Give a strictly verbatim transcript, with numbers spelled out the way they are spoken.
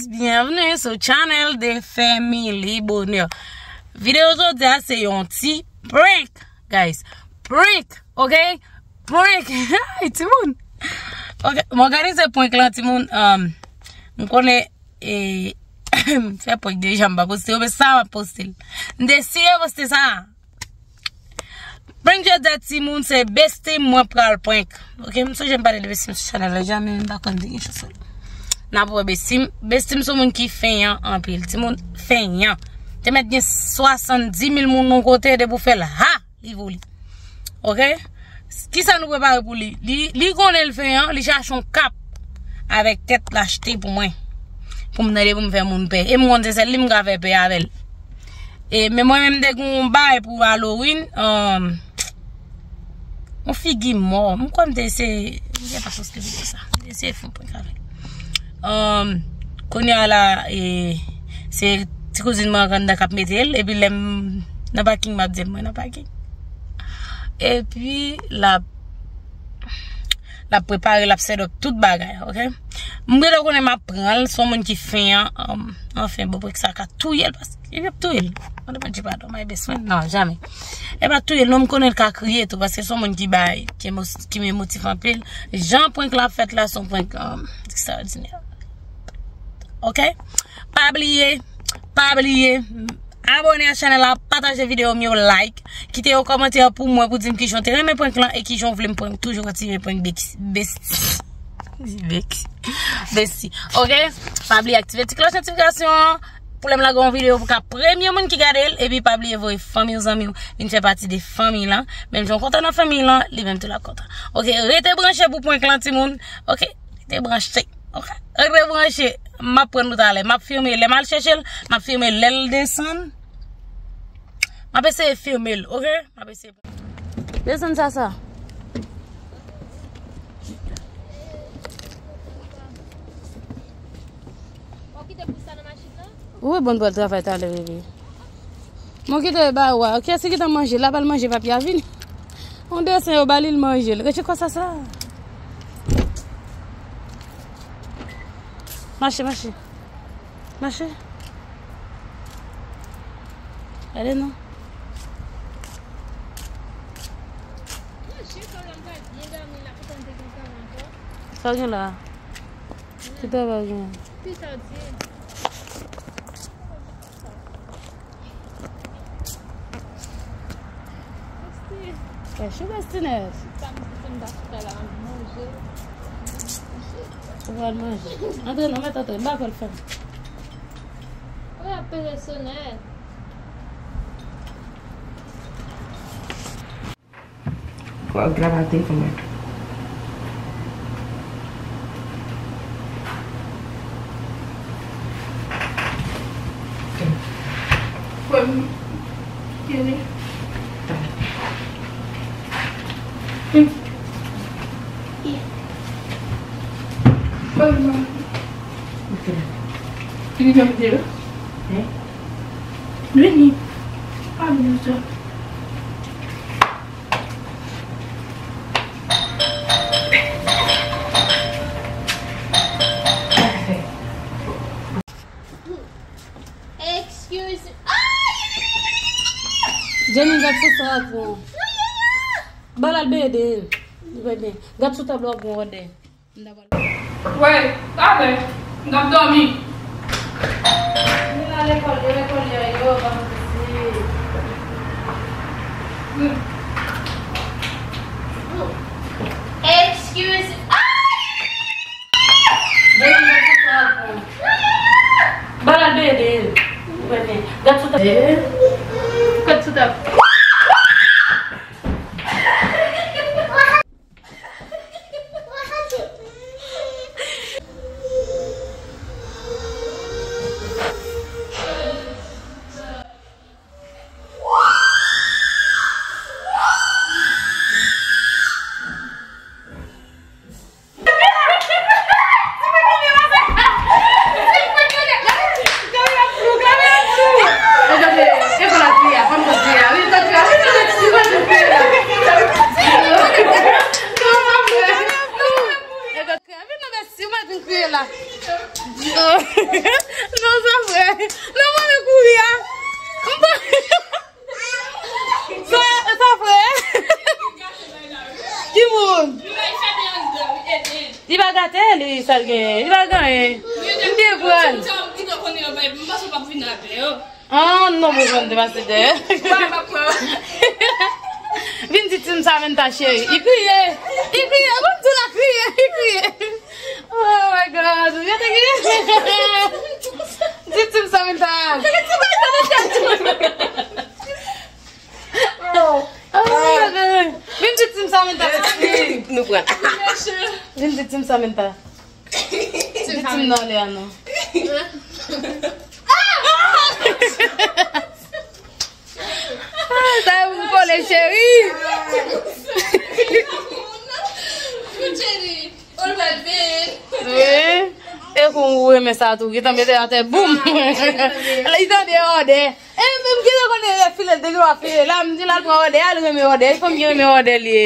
Byenvni sou channel de Family Bonheur. Videyo jodi a se yon ti prank, guys. Prank, ok? Prank. Ay, timoun. Ok, m òganize prank lan, timoun. Um, m konnen, e, m fè prank deja, m pa poste yo, men sa m ap poste l. M deside poste sa. Prank jodi a, timoun, se bestie m mwen pral prank. Ok, m sonje m pale de bestie m sou chanèl la, jamè m pa konn te gen chans. N ap wè bestie m, bestie m se yon moun ki fenyan anpil. Timoun fenyan. Te mèt gen swasanndis mil moun yon kote, depi w fè l ha, li vole. Ok? Kisa nou prepare pou li? Li, li konnen l fenyan, li chache yon kap avèk tèt l achte pou mwen. Pou m tande, pou m fè moun pè. E m konn se sèl li m ka fè pè avè l. E, men mwen menm, m te gen yon bagay pou Halloween, um, yon figi mò. M kwè m te eseye, m gen pa poste videyo sa. M te eseye fè yon prank avè l. Um, kounye a la, e, se ti kouzin mwen an anndan k ap mete l, epi lè m nan paking, m ap di l mwen nan paking. Epi, l ap L ap prepare, l ap set up tout bagay, ok? M gentan konnen m ap pran l, se yon moun ki fenyan, um, anfen, bon, prank sa ka touye l, paske li ap touye l. Mande Bondye padon, my best friend, non, jamè. E pa touye l, non, m konnen l ka kriye tou, paske se yon moun ki bay, ki emo-, ki emotif anpil. Jan prank la fèt la, se yon prank, um, ekstraòdinè. Ok? Pa bliye, pa bliye, abòne a chanèl la, pataje videyo m yo, like, kite yon kòmantè pou mwen pou di m kijan w te renmen prank lan e kijan w vle m prank, toujou kontinye prank besti. Besti. Besti. Ok? Pa bliye aktive ti klòch notifikasyon an pou lè m lage yon videyo pou ka premye moun ki gade l, epi pa bliye voye fanmi w, zanmi w, vin fè pati de fanmi lan. Menm jan w kontan nan fanmi lan, li menm tou l ap kontan. Ok, rete branche pou prank lan, timoun. Ok, rete branche. Ok. Rete branche. M ap pran nou talè. M ap filme lè m al chèche l. M ap filme lè l desann. M ap eseye filme l, ok? M ap eseye. Desann sa, sa. Ou bon pral travay talè, bebe. Mwen kite ba ou a. Kiyès ki gentan manje? L ap al manje, papi a vini. On desen yo ba li, l manje. L rete konsa sa. Mache, mache. Mache. Gade non. Sa w gen la? Ki travay w gen? Kèchou Bestinès. Ou pral manje. Antre non, mèt antre. M pa kwè l fèm. Ou ap peze sonèt. Fò w grave telefòn mwen. Frè m, kele? Frè m, vini jan m te la. Vini. Pa vini sa. Excuse me. Jenny, gad sou sa w ap pran. Ba l al bede. Li pa byen. Gad sou tab la w ap pran wòdè. Wè, talè, m t ap dòmi. Vin la lekòl, e lekòl yè yo, pa m sisi. Excuse. Ba l al bede. Gad sou tab. Gad sou tab. Non, sa vre. Non, mwen, men kouri a. M pa. Sa, sa vre. Ki moun? Li pa gate, li, sa l genyen. Li pa genyen. M te pran. Ah, non, mwen, mwen, te pase dèyè. Vin di Team Samantha, cheri. Li kriye. Li kriye. Bon, di la kriye. Li kriye. Oh my God. Gade ki. Di Team Samantha. Oh my God. Vin di Team Samantha. Nou pran. Vin di Team Samantha. Di Team Nole a non. Ah, sa yon kole, cheri. Cheri. Wi. E kou ou renmen sa tou, gentan mete atè, boum. Li tande òdè. E menm gentan konnen refile, te gen wap file. La, m di l al pran òdè, al renmen òdè. E fanm ki renmen òdè li ye.